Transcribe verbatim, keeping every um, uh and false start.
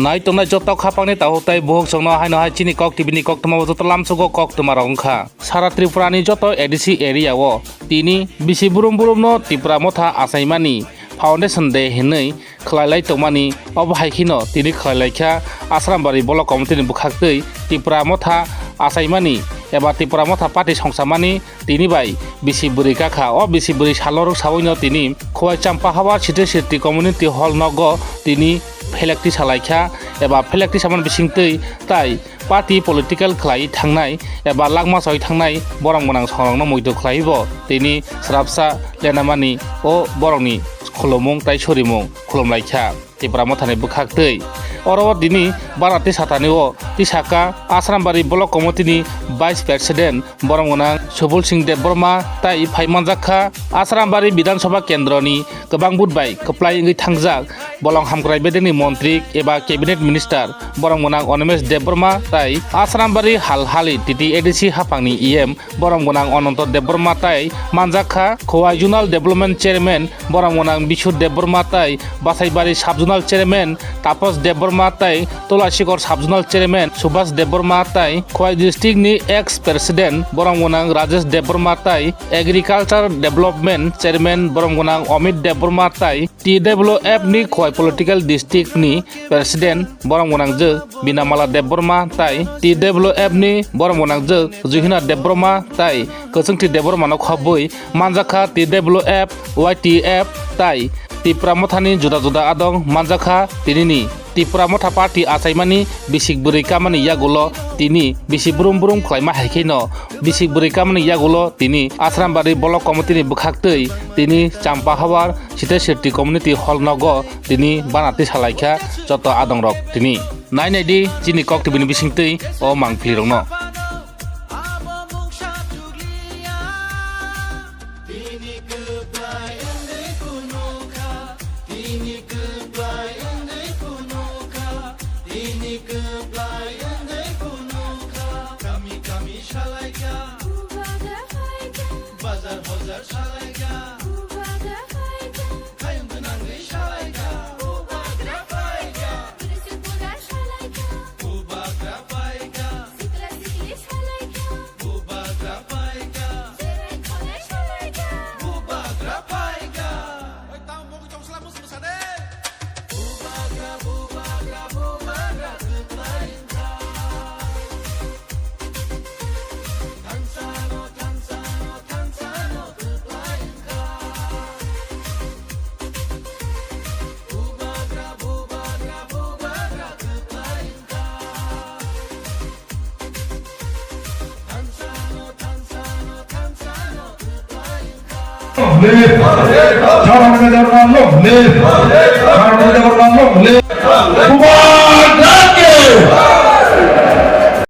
Nai tongnai joto khapangni tabuk tei buhuk chwngno haino hai chini Kok T V ni koktwma o joto lamsogo koktwma rok wngkha. Sara Tripura ni joto A D C area o tini bisi brum brum no Tipra Motha achaimani Foundation Day hinwi khwlailai tongmani, obo hai kheno tini khwlailaikha Asrambari Block Committee ni bwkhaktwi Tipra Motha achaimani eba Tipra Motha party songchamani tini bai bisi bwrwi kakha. O bisi bwrwi salo rwk sawi no tini Khowai Champahawar Site Sirti Community Hall nogo tini phelekti salaikha eba phelekti samani bisingtwi tai party political khlai thangnai eba langma choi thangnai borok gwnang songrokno muitu khlaiwi bo tini srapsa lenamani o borokni khulumung tai surimung khulumlaikha Tipra Mothani bwkhaktwi. Oro o tini bana tisa thani o tisaka Asrambari Block Committee ni Vice President borok gwnang Subul Singh Debbarma tai phai manjakha Asrambari Bidhan Sabha Kendroni kwbang vote bai kwplai wngwi thangjak bolong hamkrai bedekni montri eba cabinet minister borok gwnang Animesh Debbarma tai Asrambari Halhali T T A D C haphangni E M borok gwnang Ananto Debbarma tai manjakha Khowai Zonal Development Chairman borok gwnang Bishu Debbarma tai Basaibari Sub Zonal Chairman Tapas Debbarma tai Tulasikor Sub Zonal Chairman Subhas Debbarma tai Khowai District ni ex President borok gwnang Rajesh Debbarma tai Agriculture Development Chairman borok gwnang Amit Debbarma tai T W F ni Khowai Political District ni President borok gwnang jwk Binamala Debbarma tai T W F ni borok gwnang jwk Juhina Debbarma tai Kwchwngthi Debbarma no khobwi manjakha T W F, Y T F tai Tipra Mothani juda juda adong manjakha tinini. Tipra Motha party achaimani bisik bwrwi kamani yagulo tini bisi brum brum khlaima hai kheno bisik bwrwi kamani yagulo tini Asrambari Block Committee ni bwkhaktwi tini Champahawar Site Sirti Community Hall nogo tini bana tisalaikha joto adongrok tini. Nai nai di chini Kok T V ni bisingtwi o mangpili rokno.